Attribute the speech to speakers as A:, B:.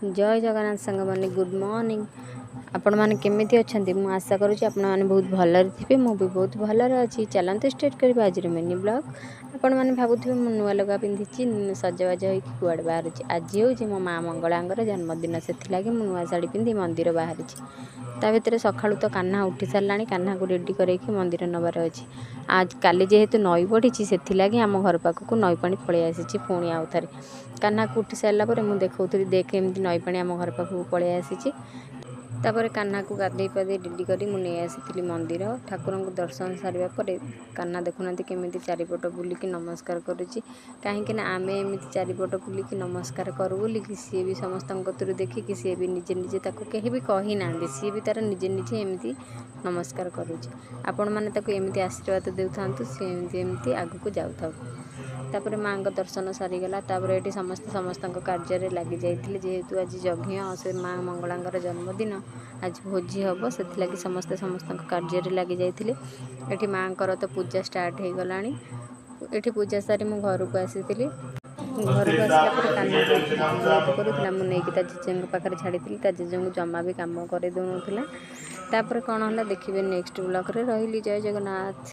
A: ଜୟ ଜଗନ୍ନାଥ ସାଙ୍ଗମାନେ, good morning. ଆପଣମାନେ କେମିତି ଅଛନ୍ତି? ମୁଁ ଆଶା କରୁଛି ଆପଣମାନେ ବହୁତ ଭଲରେ ଥିବେ। ମୁଁ ବି ବହୁତ ଭଲରେ ଅଛି। ଚାଲନ୍ତୁ ଷ୍ଟାର୍ଟ କରିବା ଆଜିର ମିନି ବ୍ଲଗ୍। ଆପଣମାନେ ଭାବୁଥିବେ ମୁଁ ନୂଆ ଲୁଗା ପିନ୍ଧିଛି, ସଜବାଜ ହେଇକି କୁଆଡ଼େ ବାହାରୁଛି। ଆଜି ହେଉଛି ମୋ ମା ମଙ୍ଗଳାଙ୍କର ଜନ୍ମଦିନ, ସେଥିଲାଗି ମୁଁ ନୂଆ ଶାଢ଼ୀ ପିନ୍ଧି ମନ୍ଦିର ବାହାରିଛି। ତା ଭିତରେ ସକାଳୁ ତ କାହ୍ନା ଉଠି ସାରିଲାଣି, କାହ୍ନାକୁ ରେଡ଼ି କରେଇକି ମନ୍ଦିର ନେବାର ଅଛି। ଆଜ କାଲି ଯେହେତୁ ନଈ ବଢ଼ିଛି, ସେଥିଲାଗି ଆମ ଘର ପାଖକୁ ନଈ ପାଣି ପଳେଇ ଆସିଛି ପୁଣି ଆଉ ଥରେ। କାହ୍ନାକୁ ଉଠି ସାରିଲା ପରେ ମୁଁ ଦେଖାଉଥିଲି, ଦେଖେ ଏମିତି ନଈ ପାଣି ଆମ ଘର ପାଖକୁ ପଳେଇ ଆସିଛି। ତାପରେ କାହ୍ନାକୁ ଗାଧେଇ ପାଧେଇ ରେଡ଼ି କରି ମୁଁ ନେଇ ଆସିଥିଲି ମନ୍ଦିର। ଠାକୁରଙ୍କୁ ଦର୍ଶନ ସାରିବା ପରେ କାହ୍ନା ଦେଖୁନାହାନ୍ତି କେମିତି ଚାରିପଟ ବୁଲିକି ନମସ୍କାର କରୁଛି। କାହିଁକି ନା ଆମେ ଏମିତି ଚାରିପଟ ବୁଲିକି ନମସ୍କାର କରୁ ବୋଲିକି ସିଏ ବି ସମସ୍ତଙ୍କ କତିରୁ ଦେଖିକି ସିଏ ବି ନିଜେ ନିଜେ, ତାକୁ କେହି ବି କହିନାହାନ୍ତି, ସିଏ ବି ତା'ର ନିଜେ ନିଜେ ଏମିତି ନମସ୍କାର କରୁଛି। ଆପଣମାନେ ତାକୁ ଏମିତି ଆଶୀର୍ବାଦ ଦେଉଥାନ୍ତୁ, ସିଏ ଏମିତି ଏମିତି ଆଗକୁ ଯାଉଥାଉ। ତାପରେ ମାଆଙ୍କ ଦର୍ଶନ ସରିଗଲା। ତାପରେ ଏଠି ସମସ୍ତେ ସମସ୍ତଙ୍କ କାର୍ଯ୍ୟରେ ଲାଗି ଯାଇଥିଲେ। ଯେହେତୁ ଆଜି ଯଜ୍ଞ, ସେ ମା ମଙ୍ଗଳାଙ୍କର ଜନ୍ମଦିନ, ଆଜି ଭୋଜି ହେବ, ସେଥିଲାଗି ସମସ୍ତେ ସମସ୍ତଙ୍କ କାର୍ଯ୍ୟରେ ଲାଗି ଯାଇଥିଲେ। ଏଠି ମାଆଙ୍କର ତ ପୂଜା ଷ୍ଟାର୍ଟ ହେଇଗଲାଣି। ଏଠି ପୂଜା ସାରି ମୁଁ ଘରକୁ ଆସିଥିଲି। ଘରକୁ ଆସିଲା ପରେ କାହ୍ନା ଯେହେତୁ କରୁଥିଲା, ମୁଁ ନେଇକି ତା ଜେଜେଙ୍କ ପାଖରେ ଛାଡ଼ିଥିଲି। ତା ଜେଜେଙ୍କୁ ଜମା ବି କାମ କରେଇ ଦେଉନଥିଲା। ତାପରେ କ'ଣ ହେଲା ଦେଖିବେ ନେକ୍ସଟ ବ୍ଲଗ୍ରେ। ରହିଲି, ଜୟ ଜଗନ୍ନାଥ।